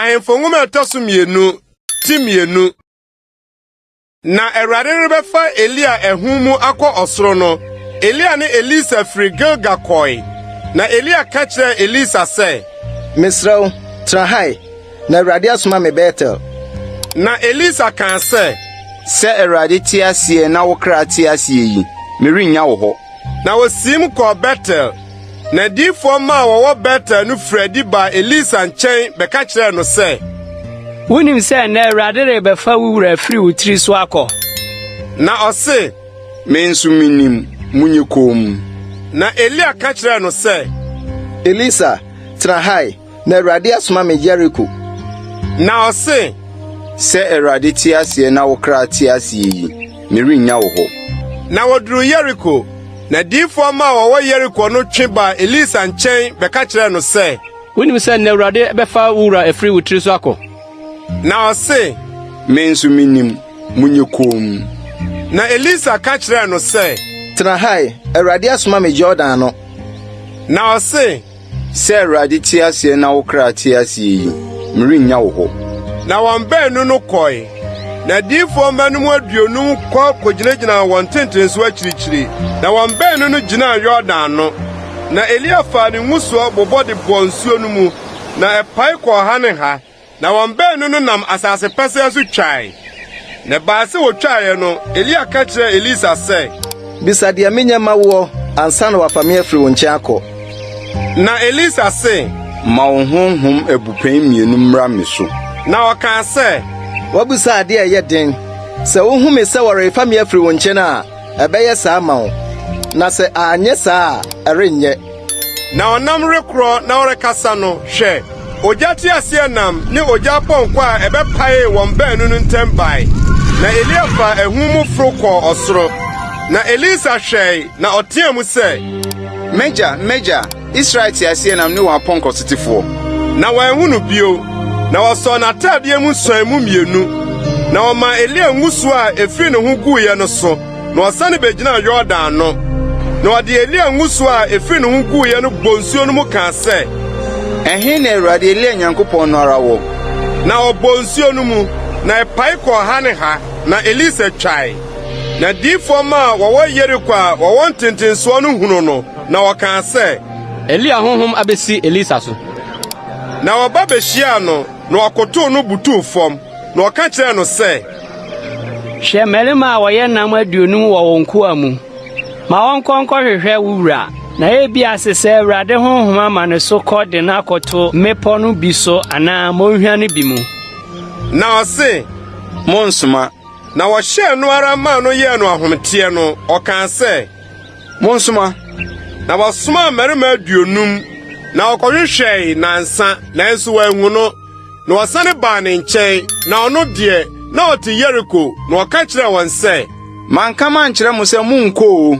Ahemfo Nwoma a ɛtɔ so mmienu, ti mmienu. Na Awurade rebɛfa Elia ahum mu akɔ ɔsoro no, Elia ne Elisa firi Gilgal kɔe. Na Elia ka kyerɛɛ Elisa sɛ, Mesrɛ wo, tena ha ɛ, na Awurade asoma me Betel. Na Elisa kaa sɛ, Sɛ Awurade te aseɛ na wo kra te aseɛ yi, merennya wo hɔ. Na wosiim kɔɔ Betel. Na adiyifoɔ mma a wɔwɔ Betel no firii adi baa Elisa nkyɛn bɛka kyerɛɛ no sɛ, Wunim sɛ nnɛ Awurade rebɛfa wo wura afiri wo tiri so akɔ? Na ɔse, Me nso minim, monyɛ komm. Na Elia ka kyerɛɛ no sɛ, Elisa, tena ha ɛ, na Awurade asoma me Yeriko. Na ɔse, Sɛ Awurade te aseɛ na wo kra te aseɛ yi, merennya wo hɔ. Na wɔduruu Yeriko. Na adiyifoɔ mma a wɔwɔ Yeriko no twe baa Elisa nkyɛn bɛka kyerɛɛ no sɛ, Wunim sɛ nnɛ Awurade bɛfa wo wura afiri wo tiri so akɔ? Na ɔse, Me nso minim, monyɛ komm. Na Elisa ka kyerɛɛ no sɛ, Tena ha ɛ, Awurade asoma me Yordan ano. Na ɔse, Sɛ Awurade te aseɛ na wo kra te aseɛ yi, merennya wo hɔ. Na wɔn baanu no kɔe. Na adiyifoɔ mma no mu 50 kɔ kogyinagyinaa wɔn ntentenso akyirikyiri, na wɔn baanu no gyinaa Yordan ano. Na Elia faa ne ngusoɔ bobɔ de bɔɔ nsuo no mu, na ɛpae kɔɔ ha ne ha. Na wɔn baanu no nam asase pɛsɛɛ so twae. Na ɛbaa sɛ wotwaeɛ no, Elia ka kyerɛɛ Elisa sɛ, Bisa deɛ menyɛ mma woɔ ansa na wɔafa me afiri wo nkyɛn akɔ. Na Elisa se, Ma wo honhom abupɛn mmienu mmra me so. Na ɔkaa sɛ, Woabisa adeɛ a ɛyɛ den. Sɛ wohu me sɛ wɔrefa me afiri wo nkyɛn a, ɛbɛyɛ saa ama wo, na sɛ anyɛ saa a, ɛrenyɛ. Na ɔnam rekorɔ na ɔrekasa no, hwɛ, ogya teaseɛnam ne ogya apɔnkɔ a ɛbɛpaee wɔn baanu no ntam bae. Na Elia faa ahum mu foro kɔɔ ɔsoro. Na Elisa hwɛe, na ɔteɛɛ mu sɛ, M'agya, m'agya, Israel teaseɛnam ne wɔn apɔnkɔsotefoɔ! Na wɔanhu no bio. Na wɔsɔɔ n'atadeɛ mu suan mu mmienu, na wɔmaa Elia nguso a efiri ne ho guiɛ no so. Na ɔsane begyinaa Yordan ano, na ɔde Elia nguso a efiri ne ho guiɛ no bɔɔ nsuo no mu kaa sɛ, Ɛhe na Awurade Elia Nyankopɔn no ara wɔ? Na ɔbɔɔ nsuo no mu, na ɛpae kɔɔ ha ne ha, na Elisa twae. Na adiyifoɔ mma a wɔwɔ Yeriko a wɔwɔ ntentensoɔ no hunuu no, na wɔkaa sɛ, Elia honhom abesi Elisa so. Na wɔba behyiaa no, na wɔkotow no butuw fam. Na ɔka kyerɛɛ no sɛ. Hwɛ, mmarima a wɔyɛ nnam 50 wɔ wo nkoa mu. Ma wɔnkɔ nkɔhwehwɛ wo wura, na ebia sesɛɛ Awurade honhom ama ne so kɔ de no akɔto mmepɔ no bi so anaa mmonhwa no bi mu. Na ɔse, Monnsoma. Na wɔhyɛɛ no ara maa no yɛɛ no ahometeɛ no, ɔkaa sɛ, Monsoma! Na wɔsomaa mmarima 50, na wɔkɔhwehwɛe nnansa, nanso wɔanhu no. Na wɔsane baa ne nkyɛn, na ɔno deɛ, na ɔte Yeriko, na ɔka kyerɛɛ wɔn sɛ, Manka mankyerɛ mo sɛ monnkɔ oo?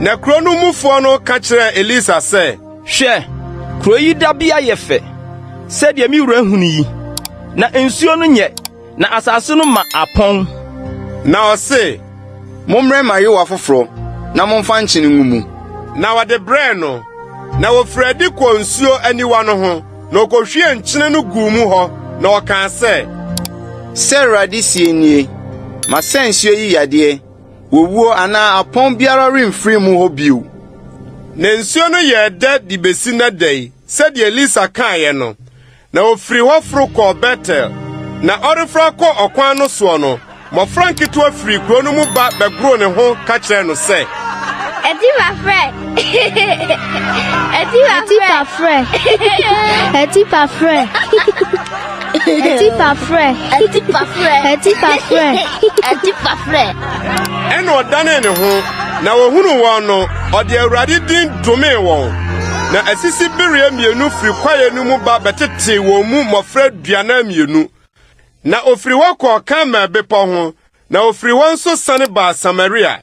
Na kuro no mufoɔ no ka kyerɛɛ Elisa sɛ, Hwɛ, kuro yi dabea yɛ fɛ, sɛdeɛ me wura hunu yi, na nsuo no nyɛ, na asase no ma apɔn. Na ɔse, Mommrɛ me ayowa foforɔ, na momfa nkyene ngu mu. Na wɔde brɛɛ no. Na wɔfirii adi kɔɔ nsuo aniwa no ho, na ɔkɔhwiee nkyene no guu mu hɔ, na ɔkaa sɛ, Sɛ Awurade seɛ nie, Masa nsuo yi yadeɛ, owuo anaa apɔn biara remfiri mu hɔ bio. Na nsuo no yɛɛ dɛ de besi nnɛ da yi, sɛdeɛ Elisa kaeɛ no. Na ɔfirii hɔ foro kɔɔ Betel. Na ɔreforo akɔ ɔkwan no soɔ no, mmɔfra nketewa firii kuro no mu ba bɛgoroo ne ho ka kyerɛɛ no sɛ, Atipa frɛ! Atipa frɛ! Atipa frɛ! Atipa frɛ! Atipa frɛ! Atipa frɛ! Atipa frɛ! Ɛnna ɔdanee ne ho, na ohunuu wɔn no, ɔde Awurade din domee wɔn. Na asisi bereɛ mmienu firi kwaeɛ no mu ba bɛtetee wɔn mu mmɔfra 42. Na ofiri hɔ kɔɔ Karmel bepɔ ho, na ofiri hɔ nso sane baa Samaria.